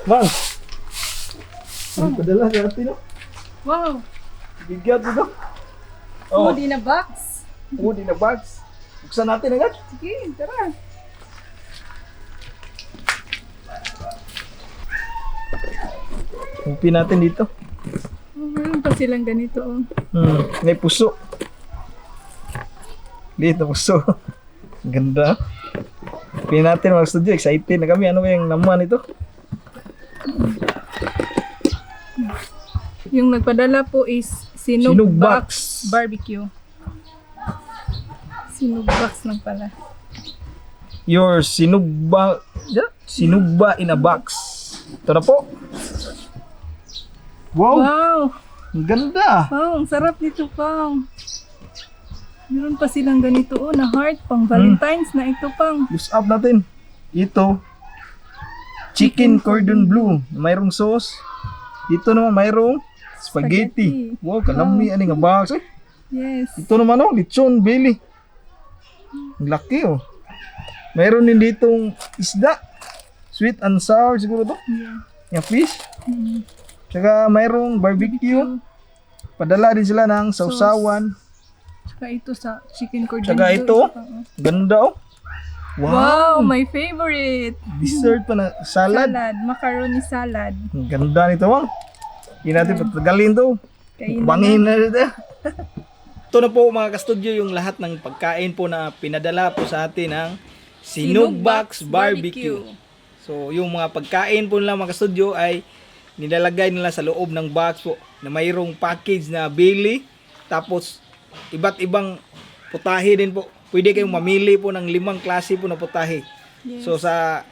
Mang! Ang padala sa atin, no? Wow! Bigat ito. Food in a box. Food in a box. Buksan natin agad. Sige, tara. Umpin natin dito. Meron pa silang ganito. Oh. May puso. Dito puso. Ganda. Umpin natin mga studio. Excited na kami. Ano ba yung naman ito? Yung nagpadala po is Sinugbox. Sinugbox Barbecue. Sinugbox lang pala. Your sinugba. Sinugba in a box. Ito na po. Wow! Wow! Ang ganda! Wow, ang sarap nito, Pang. Meron pa silang ganito, oh, na heart, pang Valentine's na ito, Pang. Use up natin. Ito. Chicken cordon bleu. Mayroong sauce. Dito naman mayroong spaghetti. Wow, kalami. Ano nga box eh. Yes. Ito naman oh, lechon belly. Ang laki oh. Mayroon din ditong isda. Sweet and sour siguro to. Yeah. Yung fish. Mm. Tsaka mayroong barbecue. Padala din sila ng sausawan. Tsaka ito sa chicken cordon Tsaka bleu, ito. isa pa, oh. Ganda oh. Wow, my favorite. Dessert pa na salad. Salad, macaroni salad. Ang ganda nito oh. Hindi natin patagalin to. Kainin Bangin na rin. Ito na po mga kastudyo yung lahat ng pagkain po na pinadala po sa atin ng Sinugbox Barbecue. So yung mga pagkain po nila mga kastudyo ay nilalagay nila sa loob ng box po na mayroong package na bili. Tapos iba't ibang putahe din po. Pwede kayong mamili po ng 5 klase po na putahe. Yes. So sa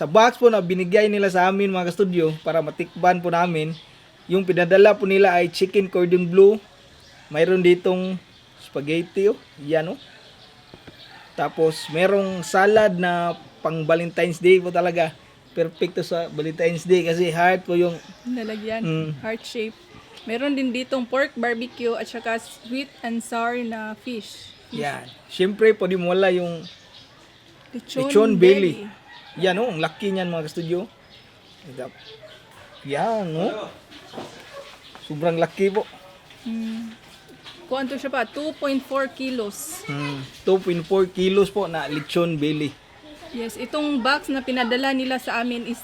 box po na binigay nila sa amin mga kastudyo para matikban po namin, yung pinadala po nila ay chicken cordon bleu. Mayroon ditong spaghetti oh. Yan oh. Tapos merong salad na pang Valentine's Day po talaga. Perfecto sa Valentine's Day kasi heart po yung Lalagyan, heart shape. Meron din ditong pork barbecue at saka sweet and sour na fish. yan. Siyempre pwede mo wala yung Lechon, lechon belly. Yan oh, ang laki niyan mga studio. Yan oh. Sobrang laki po. Kuan to siya pa, 2.4 kilos. 2.4 kilos po na lechon belly. Yes, itong box na pinadala nila sa amin is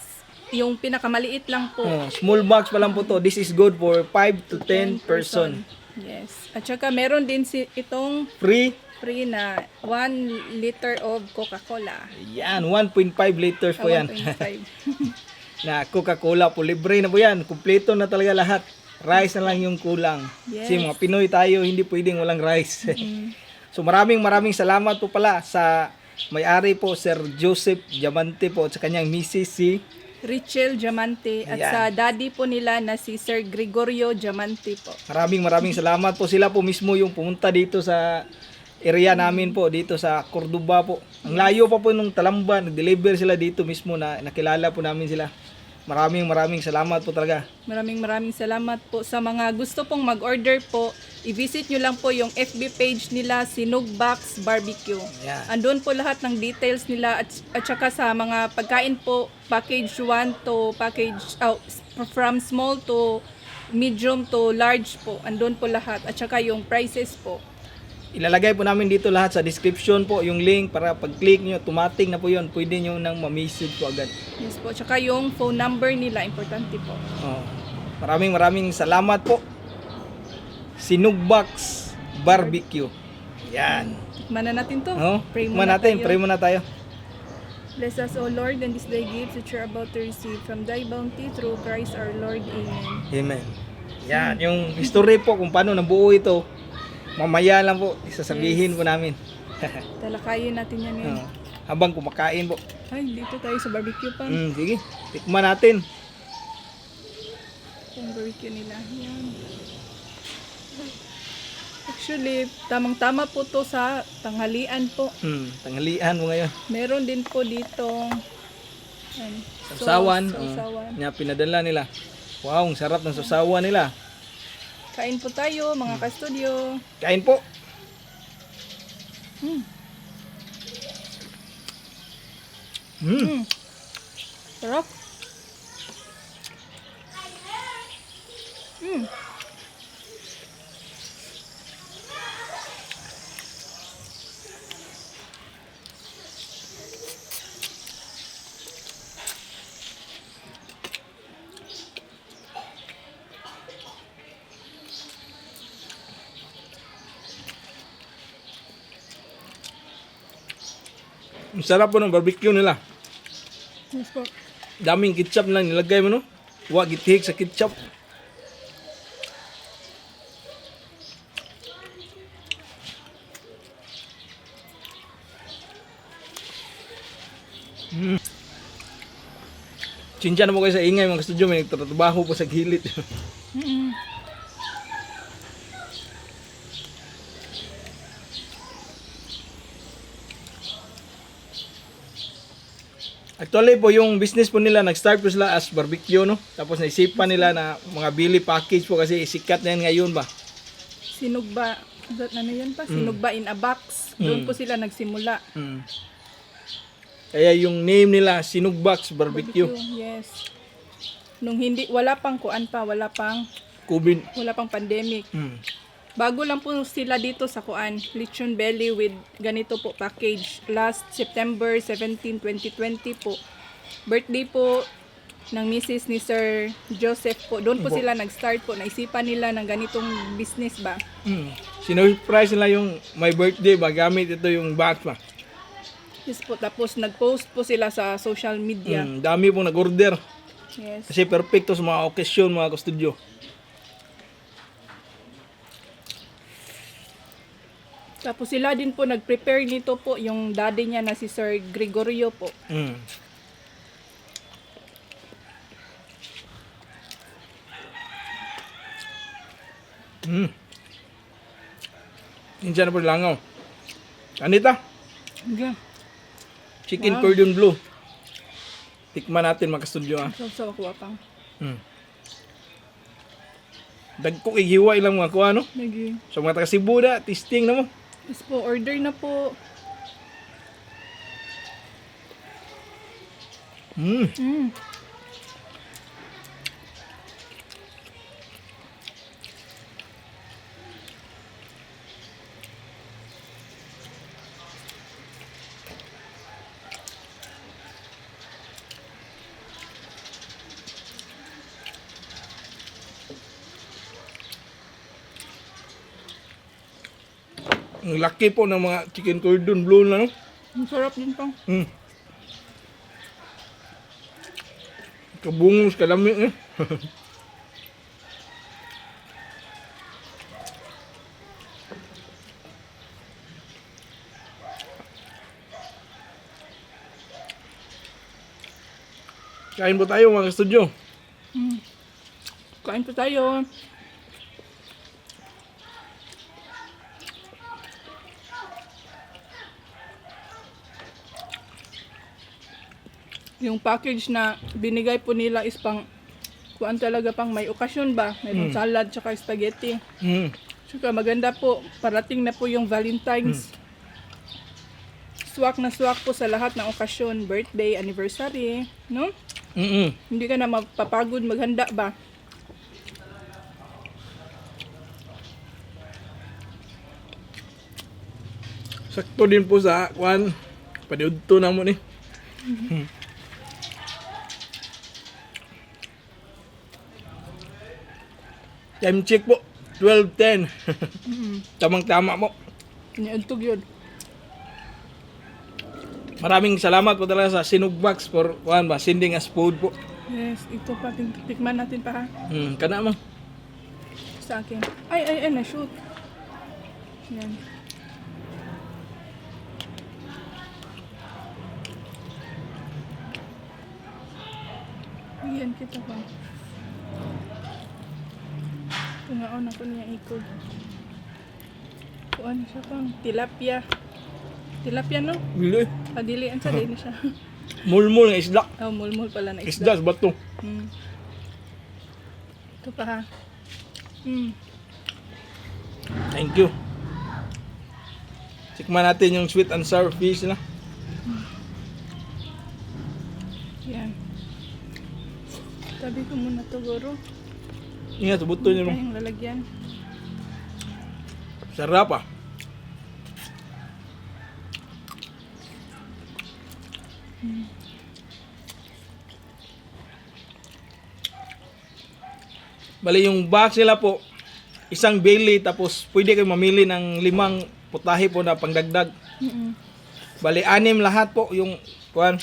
yung pinakamaliit lang po. Small box pa lang po to. This is good for 5 to 10 person. Yes. At saka meron din itong Free. free na 1 liter of Coca-Cola. Yan, 1.5 liters po yan. 1.5. Na Coca-Cola po. Libre na po yan. Kumpleto na talaga lahat. Rice na lang yung kulang. Yes. Kasi mga Pinoy tayo, hindi pwedeng walang rice. So maraming salamat po pala sa may-ari po, Sir Joseph Diamante po, at sa kanyang misis si Richel Diamante at Ayan. sa daddy po nila na si Sir Gregorio Diamante po. Maraming salamat po. Sila po mismo yung pumunta dito sa area namin po, dito sa Cordoba po. Ang layo pa po nung Talamba, nag-deliver sila dito mismo na nakilala po namin sila. Maraming salamat po talaga. Maraming salamat po sa mga gusto pong mag-order po. I-visit nyo lang po yung FB page nila, Sinugbox Barbecue. Yan. Andun po lahat ng details nila at saka sa mga pagkain po, package 1 to package, from small to medium to large po. Andun po lahat at saka yung prices po. Ilalagay po namin dito lahat sa description po yung link para pag-click nyo, automatic na po yun. Pwede nyo nang ma-message po agad. Yes po, at saka yung phone number nila, importante po. Maraming salamat po. Sinugbox Barbecue. Yan. Tikman na natin to. Pray muna tayo. Bless us, O Lord, and this thy gifts that you're about to receive from thy bounty through Christ our Lord. Amen. Amen. Yan, yung history po kung paano nabuo ito. Mamaya lang po, isasabihin po namin. Talakayin natin yan ngayon. Habang kumakain po. Ay, dito tayo sa barbecue pa. Sige, tikman natin. Yung barbecue nila. Yan. Actually, tamang-tama po to sa tanghalian po. Tanghalian mo ngayon. Meron din po dito Sausawan. sausawan. Na pinadala nila. Wow, ang sarap ng sausawan nila. Kain po tayo, mga ka-studio. Kain po. Sarap. Mm. Ang sarap po ng barbecue nila. Yes po. Daming ketchup lang nilagay mo, no? Huwag githik sa ketchup. Chinsya na mo kayo sa ingay mga studio, may nagtatrabaho po sa gilid. Mm. Actually po yung business po nila, nag-start po sila as barbecue, no? Tapos naisipan nila na mga bili package po kasi sikat na yan ngayon ba? Sinugba. Ano yun pa? Sinugba in a box. Doon po sila nagsimula. Mm. Kaya yung name nila, Sinugbox Barbecue. Yes. Nung hindi, wala pang kuan pa, wala pang pandemic. Mm. Bago lang po sila dito sa kuan, Lechon Belly with ganito po package. Last September 17, 2020 po. Birthday po ng misis ni Sir Joseph po. Doon po Opo. sila nag-start po. Naisipan nila ng ganitong business ba. Mm. Sinurprise nila yung my birthday ba, gamit ito yung box ba. Yes po. Tapos nag-post po sila sa social media. Mm. Dami pong nag-order. Yes. Kasi perfecto sa mga okasyon, mga ka-studio. Tapos sila din po nag-prepare nito po yung daddy niya na si Sir Gregorio po. Mm. Mm. Minsan na po langaw. Anita, Okay. chicken Wow. cordon bleu. Tikman natin mga ka-studio ah. So ako pang. Mm. Dagko ihiwa ilang mga kuha, no? Lagi. So mga taga Cebu na, testing na mo. Yes po, order na po. Mm. Mm. Ang laki po ng mga chicken cordon bleu na, no? Ang sarap din pang. Mm. Kabungos, kalami eh. Kain po tayo mga studio. Kain po tayo. Yung package na binigay po nila is pang kuan talaga pang may okasyon ba? Mayroong salad tsaka spaghetti. Mm. Tsaka maganda po, parating na po yung Valentine's. Swak na swak po sa lahat ng okasyon, birthday, anniversary, no? Mm-mm. Hindi ka na mapapagod maghanda ba? Sakto din po sa kuan. Padiudto na mo ni. Time check po. 12:10. Tamang-tama po. Iniuntog yun. Maraming salamat po talaga sa Sinugbox for kuan ba, sending us food po. Yes, ito pa, tikman natin pa ha. Kana mo. Sa akin. Ay, na-shoot. Yan. Yan kita pa. Tungaon ako niya ikod. Kuan siya pang tilapia. Tilapia no? Bili. Dili ang sa din siya. Mulmul nga isda. Oh, mulmul pala na Isda isda. sa bato. Ito pa ha. Thank you. Tikman natin yung sweet and sour fish na. Yan. Tabi ko muna to, Goro. Nga, subuto niyo mo. Kayong lalagyan. Sarap ah. Bali yung box nila po, isang Bailey tapos pwede kayo mamili ng 5 putahe po na pangdagdag. Mm-mm. Bali 6 lahat po yung kuan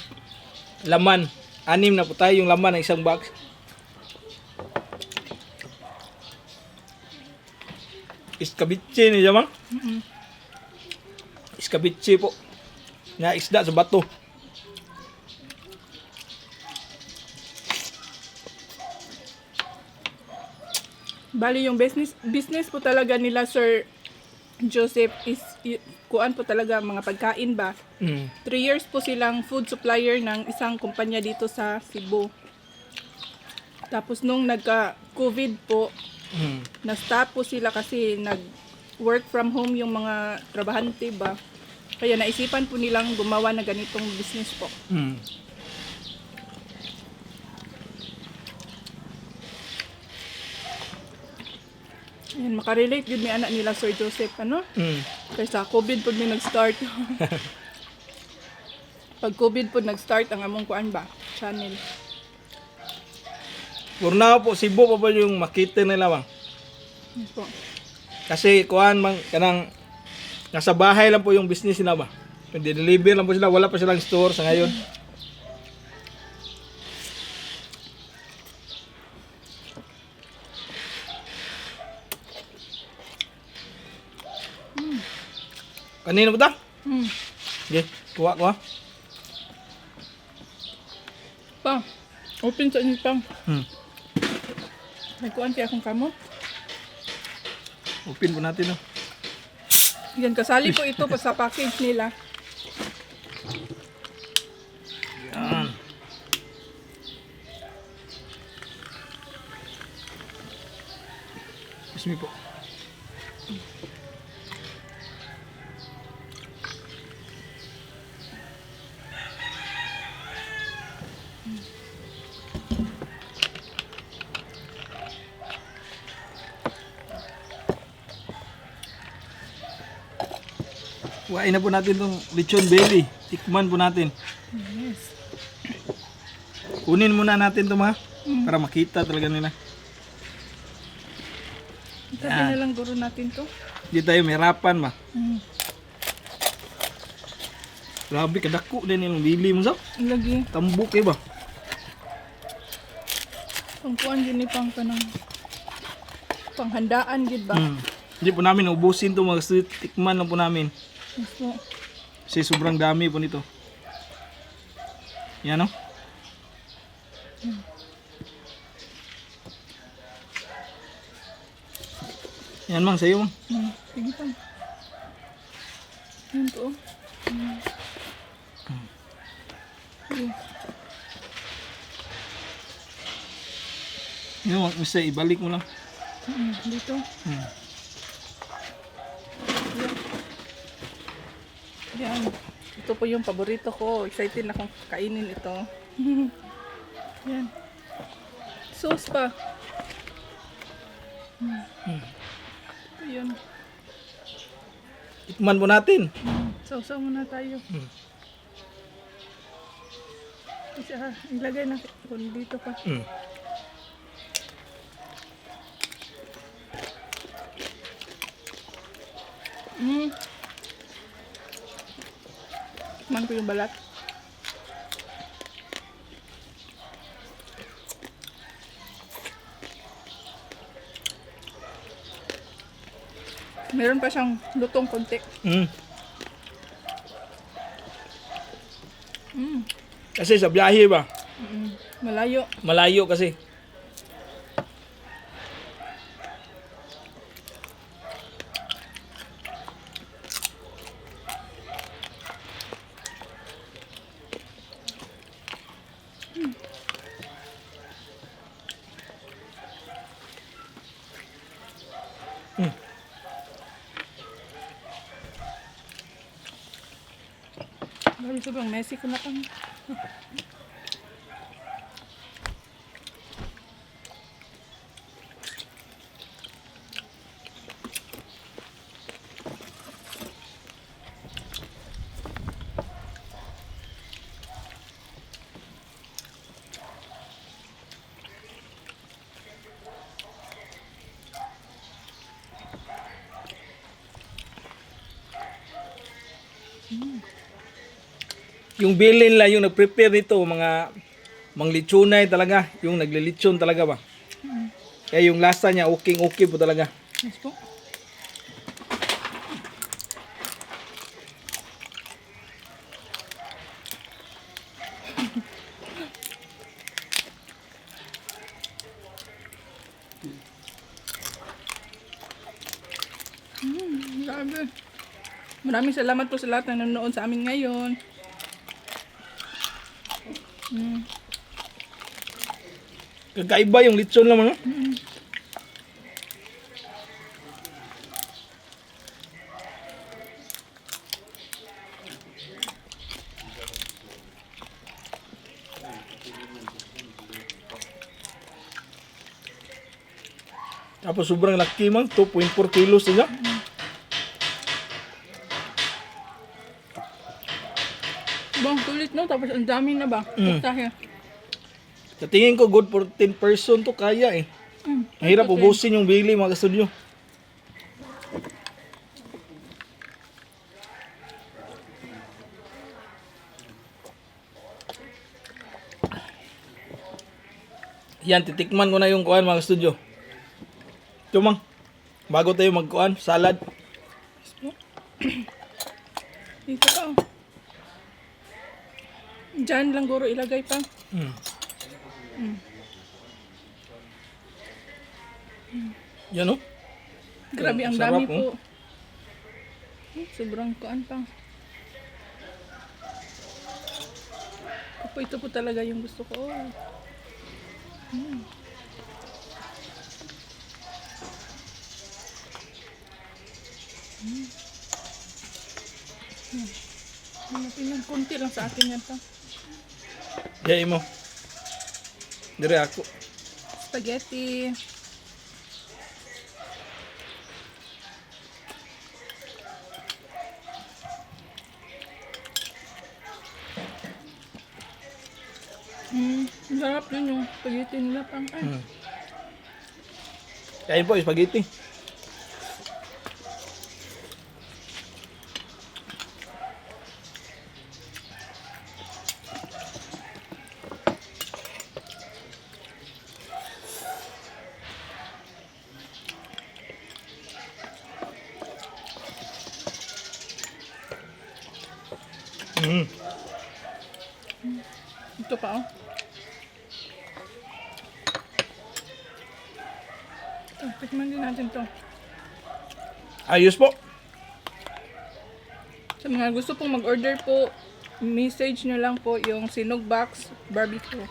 laman. 6 na putahe yung laman ng isang box. Iskabitse ni Jamang. Mm-mm. Iskabitse po. Nga isda sa bato. Bali yung business po talaga nila Sir Joseph is kuan po talaga mga pagkain ba. Mm. 3 years po silang food supplier ng isang kumpanya dito sa Cebu. Tapos nung nagka-COVID po, Mm. na-stop po sila kasi nag-work from home yung mga trabahante ba. Kaya naisipan po nilang gumawa na ganitong business po. Mm. Ayan, makarelate yun may anak nila Sir Joseph, ano? Mm. Kaysa COVID po may nag-start. Pag COVID po nag-start, ang among kuan ba? Channel. For now po Cebu pa po yung makita nila bang. Yes po. Kasi kuan man kanang nasa bahay lang po yung business nila ba. Deliver lang po sila, wala pa silang store sa ngayon. Kanina ba ta? Hmm. Okay, kuha ko ha. Pa, open sa inyo pang. Hmm. May kuan kaya akong kamo. Open po natin no. Yan, kasali po ito pa sa package nila. Yan. Excuse me po. Kuhain na po natin itong lechon belly. Tikman po natin. Yes. Kunin muna natin ito mga para makita talaga nila. Tabi na lang guro natin to. Hindi tayo mahirapan ba. Hmm. Grabe kadako din yung bili mo sa. Lagi. Tambok eh ba. Ang kuan yun ni pang kanang panghandaan gid ba? Hindi po namin ubusin ito mga street. Tikman lang po namin. Yes po. Kasi sobrang dami po nito. Yan o. Yan mang sa'yo mang. Sige pang. Yan to. Sige. Yan mang, isa ibalik mo lang. Dito. Yan. Ito po yung paborito ko. Excited na akong kainin ito. Yan. Sauce pa. Ito yun. Tikman po natin. Sausaw muna tayo. Kasi ilagay na kung dito pa. Man ko yung balat. Meron pa siyang lutong konti. Kasi sa biyahe ba? Malayo. Malayo kasi. Bali sobrang messy ko na pang. Yung bilin lang yung nag-prepare nito, mga manglitsonay talaga, yung naglilitsyon talaga ba. Kaya yung lasa niya okay po talaga. Yes po. Grabe. Maraming salamat po sa lahat na nanonood sa amin ngayon. Kakaiba yung litsyon lang mga. Tapos sobrang laki man, 2.4 kilos siya. Bang, sulit no? Tapos ang dami na ba? Putahe. Sa tingin ko, good for 10 person to kaya eh. Mahirap ubusin yung bili mga kastudyo. Yan, titikman ko na yung kuan mga kastudyo. Ito mang, bago tayo magkuan, salad. Dito pa. Diyan lang guro ilagay pa. Yan oh. Grabe, ang Sarap, dami oh. po. Sobrang kuan pa. Ito po talaga yung gusto ko. Tingnan, konti lang sa akin yan pa. Yay mo. Dire ako. Spaghetti. Ang sarap din yung spaghetti nila pang. Ay, Kain po, spaghetti. ito pa oh. Tikman din natin to. Ayos po. Sa mga gusto pong mag-order po, message nyo lang po yung Sinugbox Barbecue.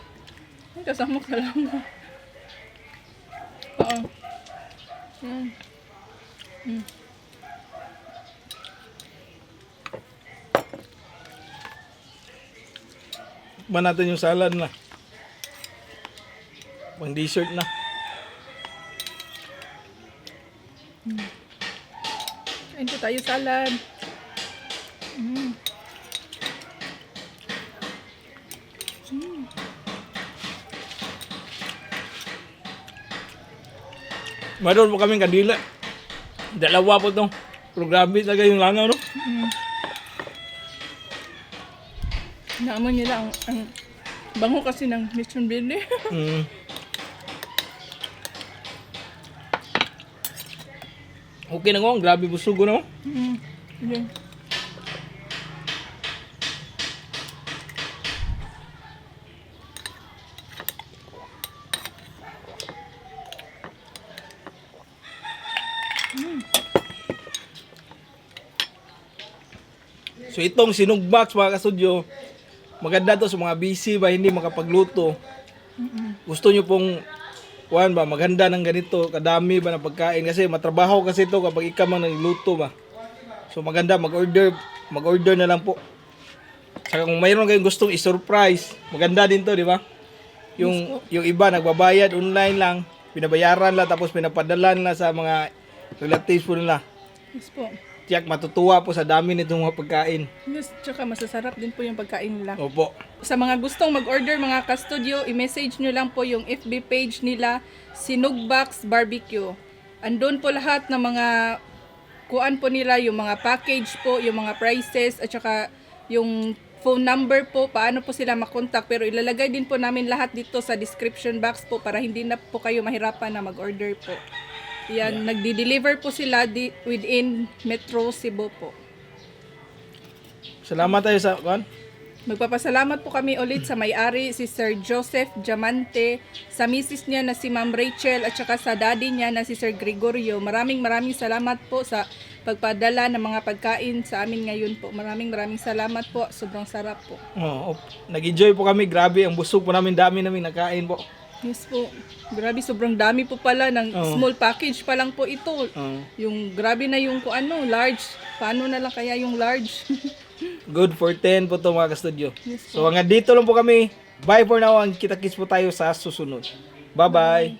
Ay, kasamok na lang. Oo. Tikman natin yung salad na. Pang dessert na. Kain po tayo salad. Meron po kaming kandila. Dalawa po itong programme talaga yung langaw, no? Naamoy nila ang bango kasi ng lechon belly. Okay na ko, grabe busog ko, no? Yun. So itong Sinugbox mga kasudyo, maganda to sa mga busy ba, hindi makapagluto. Gusto nyo pong kuhan ba, maganda ng ganito, kadami ba ng pagkain kasi matrabaho kasi to kapag ikaw man nagluto ba. So maganda mag-order na lang po. Saka kung mayroon kayong gustong i-surprise, maganda din to, di ba? Yung iba nagbabayad online lang, pinabayaran lang tapos pinapadalan lang sa mga relatives po nila. Yes po. Tiyak matutuwa po sa dami nitong mga pagkain. Yes, tsaka masasarap din po yung pagkain nila. Opo. Sa mga gustong mag-order mga ka-studio, i-message nyo lang po yung FB page nila, Sinugbox Barbecue. Andun po lahat ng mga kuan po nila, yung mga package po, yung mga prices, at saka yung phone number po, paano po sila makontak. Pero ilalagay din po namin lahat dito sa description box po para hindi na po kayo mahirapan na mag-order po. Yan, nagdi-deliver po sila within Metro Cebu po. Salamat tayo sa kon. Magpapasalamat po kami ulit sa may-ari, si Sir Joseph Diamante, sa misis niya na si Ma'am Rachel, at saka sa daddy niya na si Sir Gregorio. Maraming salamat po sa pagpadala ng mga pagkain sa amin ngayon po. Maraming salamat po. Sobrang sarap po. Nag-enjoy po kami. Grabe, ang busog po namin. Dami namin nakain po. Yes po. Grabe, sobrang dami po pala ng small package pa lang po ito. Yung grabe na yung large. Paano na lang kaya yung large? Good for 10 po ito mga ka-studio. Yes So hanggang dito lang po kami. Bye for now. Ang kita-kits po tayo sa susunod. Bye-bye.